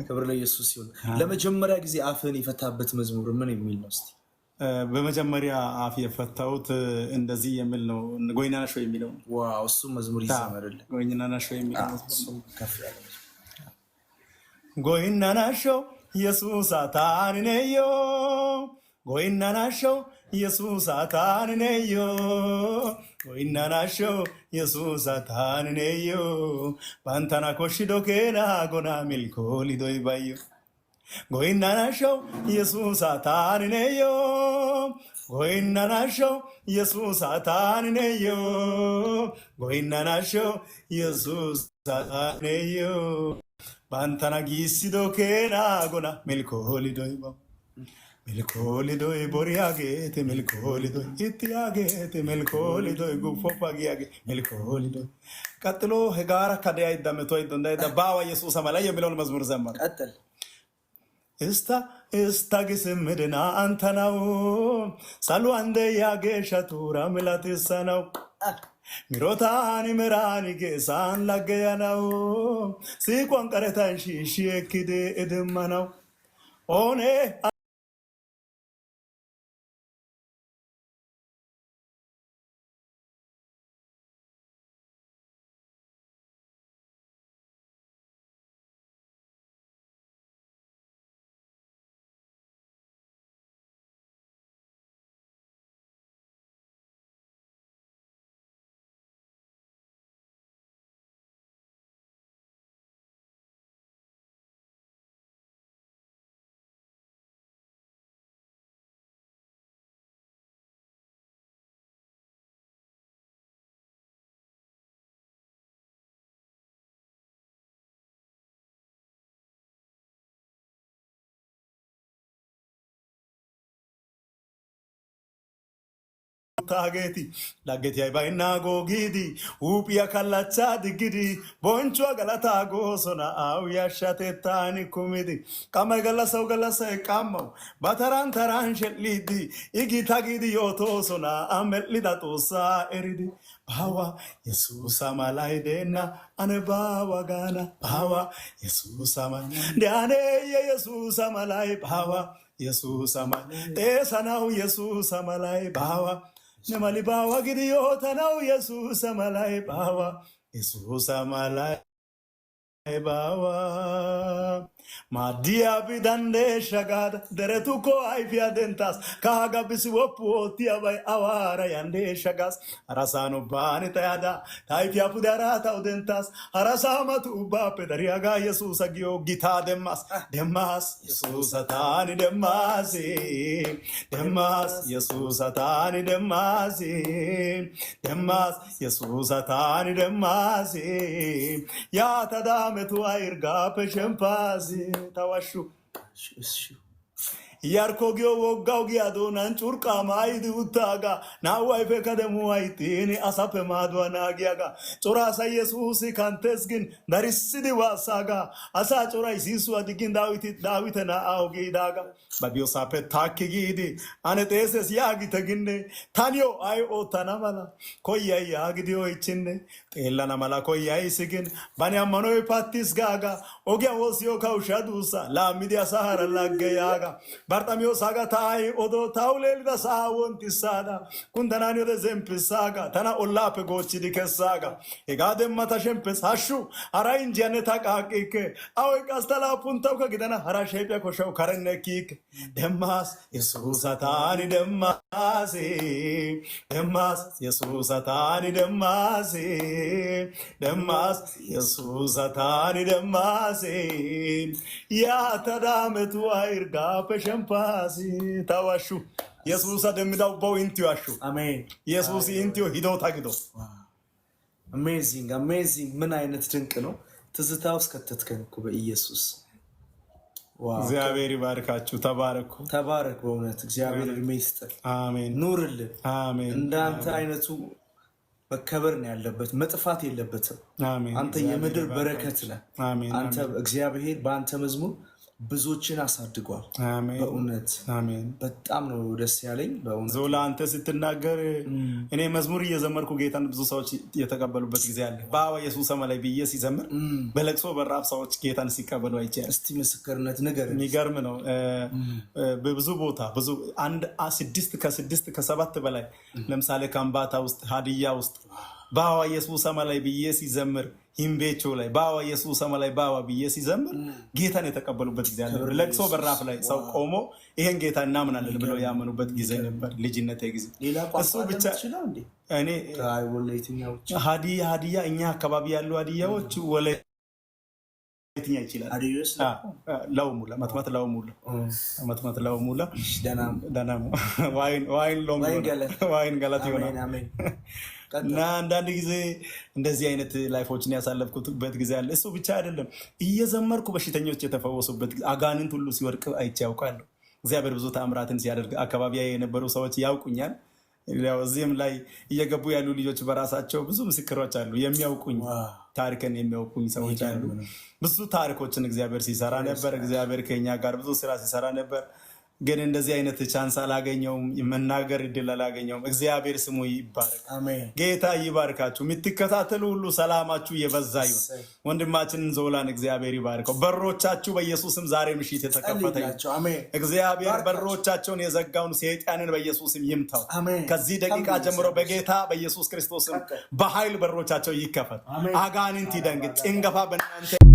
ክብር ለኢየሱስ ይሁን። ለመጀመሪያ ጊዜ አፍህን የፈታህበት መዝሙር ምን የሚል ነው? እስኪ። በመጀመሪያ አፍ የፈታሁት እንደዚህ የሚል ነው። ጎይናናሾ የሚለው ነው። Wow፣ እሱ መዝሙር ይዘመርልን። ጎይናናሾ የሚለው መዝሙር ነው። እሱም ከፍ ያለ መዝሙር። Goynnanasho Yesuusa taani neeyyo, goynnanasho Yesuusa taani neeyyo, goynnanasho Yesuusa taani neeyyo, banttana koshshido keenaa gona milkoolidoy bayyo. Goynnanasho Yesuusa taani neeyyo, goynnanasho Yesuusa taani neeyyo, goynnanasho Yesuusa taani neeyyo, banttana giissido keenaa gona milkoolidoy baw. Milkoolidoy boriyaageeti, milkoolidoy ittiyaageeti, milkoolidoy guppoppa giyaagee milkoolidoy። ቀጥሎ hegaara de'aydda metoydda daydda baawa Yesuusa mala የሚለውን መዝሙር ዘመር። ቀጥል። እስታ እስታ ግስምድና አንተናው saluwan de'iya geeshshatuura milatissanawu mirotaani meraani geesan laggeyanawu siiquwan qaretan shiishshi ekkidi idimmanawu oonee taageeti laggetiyay baynnaago giidi huuphiya kallachchaa diggidi bonchchuwa galataa goosona awu yashshatettaani kumidi qammay gallassawu gallassay qammawu ba taran taran shedhdhiiddi i gita giidi yootoosona a medhdhida Xoossaa eridi baawa Yesuusa malay deenna ane baawa gaana baawa Yesuusa malay de'aneeyye Yesuusa malay baawa Yesuusa malay xeesanawu Yesuusa malay baawa ne mali baawa gidi yootanawu Yesuusa malay baawa Yesuusa malay baawa maaddiyabi danddeeshsha gaada deretukko ayfiya denttaas kaha gabbisi woppu oottiyabay awaara yanddeeshsha gaas harasan ubbaani xayada ta ayfiya pude araatawu denttaas hara saamatu ubbaappe dariyagaa Yesuusa giyo gitaa demmaas demmaas Yesuusa taani demmaas demmaas Yesuusa taani demmaas demmaas Yesuusa taani demmaas yaatada metuwa hirggaappe shemppaas tawashu እሺ። Iyarkko giyo wogga ogiyaa doonan curqqaa maayidi uttaagaa naa"u ayfee kademuwaa ixxin asappe maaduwaa naagiyaagaa cora asay Yesuusi kanttees gin darissidi waassaagaa asaa coray siissuwaa diggin Daawiti Daawita na'aa giidaagaa ba biyosaappe takki giidi ane xeeses yaagite ginne taniyo ay oottana mala koyay yaagidi oychchinne xeellana mala koyaysi gin bani ammanoy pattis gaaga ogiyan woossiyo kawushsha duussa laammidi asaara lagge yaaga Barxamiyoosaga ta ay odo tawu leelida sa'aa wontissaaga kunddanaaniyode zemppissaaga tana ollaappe goochchidi kessaaga hegaa demma ta shemppes hashshu hara injjiyanne ta qaaqqikke awoy qassi ta laappunttawukka gidana hara sheephiya koshshawu karenne kiyikke demmaas Yesuusa taani demmaas demmaas Yesuusa taani demmaas demmaas Yesuusa taani demmaas yaatada metuwa hirggaappe shemppaas tawu hashshu Yesuusa demmida ubbawu inttiyo hashshu አሜን። Yesuusi inttiyo hidoota gido። Amazing, amazing! ምን አይነት ድንቅ ነው! ትዝታ ውስጥ ከተትከን እኮ በኢየሱስ wow! እግዚአብሔር ይባርካችሁ። ተባረኩ። ተባረክ። በእውነት እግዚአብሔር እድሜ ይስጥህ፣ አሜን። ኑርልን። አሜን። እንዳንተ አይነቱ መከበር ነው ያለበት፣ መጥፋት የለበትም። አሜን። አንተ የምድር በረከት ነህ። አሜን። አንተ እግዚአብሔር በአንተ መዝሙር ብዙዎችን አሳድጓል። አሜን። በእውነት አሜን። በጣም ነው ደስ ያለኝ። በእውነት። ዞላ፣ አንተ ስትናገር እኔ መዝሙር እየዘመርኩ ጌታን ብዙ ሰዎች የተቀበሉበት ጊዜ አለ። ባዋ ኢየሱስ ላይ ብዬ ሲዘምር በለቅሶ በራፍ ሰዎች ጌታን ሲቀበሉ አይቻለሁ። እስቲ ምስክርነት ንገረን። የሚገርም ነው። በብዙ ቦታ ብዙ አንድ ስድስት ከስድስት ከሰባት በላይ፣ ለምሳሌ ከምባታ ውስጥ፣ ሀዲያ ውስጥ ባዋ ኢየሱስ ላይ ብዬ ሲዘምር፣ ሂምቤቾ ላይ ባዋ ኢየሱስ ላይ ባዋ ብዬ ሲዘምር ጌታን የተቀበሉበት ጊዜ አለ። ለቅሶ በራፍ ላይ ሰው ቆሞ ይሄን ጌታ እናምናለን ብለው ያመኑበት ጊዜ ነበር። ልጅነቴ ጊዜ። ሌላ ቋንቋ እሱ ብቻ የምትችለው እንዴ? እኔ ወላይትኛ ውጭ? ሀዲያ እኛ አካባቢ ያሉ ሀዲያዎች ወላይትኛ ይችላል። ሀዲዮስ። ላውሙላ መትመት ላውሙላ መትመት ላውሙላ። ደህና። ዋይን ሎም ዋይን ገለት። ዋይን ገላት ይሆናል። አሜን አሜን። እና አንዳንድ ጊዜ እንደዚህ አይነት life ኦችን ያሳለፍኩበት ጊዜ አለ። እሱ ብቻ አይደለም፣ እየዘመርኩ በሽተኞች የተፈወሱበት ጊዜ፣ አጋንንት ሁሉ ሲወድቅ አይቼ ያውቃለሁ። እግዚአብሔር ብዙ ተአምራትን ሲያደርግ አካባቢ የነበሩ ሰዎች ያውቁኛል። ያው እዚህም ላይ እየገቡ ያሉ ልጆች በራሳቸው ብዙ ምስክሮች አሉ፣ የሚያውቁኝ፣ ታሪክን የሚያውቁኝ ሰዎች አሉ። ብዙ ታሪኮችን እግዚአብሔር ሲሰራ ነበር። እግዚአብሔር ከኛ ጋር ብዙ ስራ ሲሰራ ነበር። ግን እንደዚህ አይነት chance አላገኘውም፣ መናገር እድል አላገኘውም። እግዚአብሔር ስሙ ይባረክ። አሜን። ጌታ ይባርካችሁ። የምትከታተሉ ሁሉ ሰላማችሁ የበዛ ይሁን። ወንድማችንን ዞላን እግዚአብሔር ይባርከው። በሮቻችሁ በኢየሱስም ዛሬ ምሽት የተከፈተ ይሁን። ጸልይላቸው። አሜን። እግዚአብሔር ባርካቸው። በሮቻቸውን የዘጋውን ሰይጣንን በኢየሱስም ይምታው። አሜን። ከዚህ ደቂቃ ጀምሮ በጌታ በኢየሱስ ክርስቶስም በኃይል በሮቻቸው ይከፈት። አሜን። አጋንንት ይደንግጥ። ጭንገፋ በእናንተ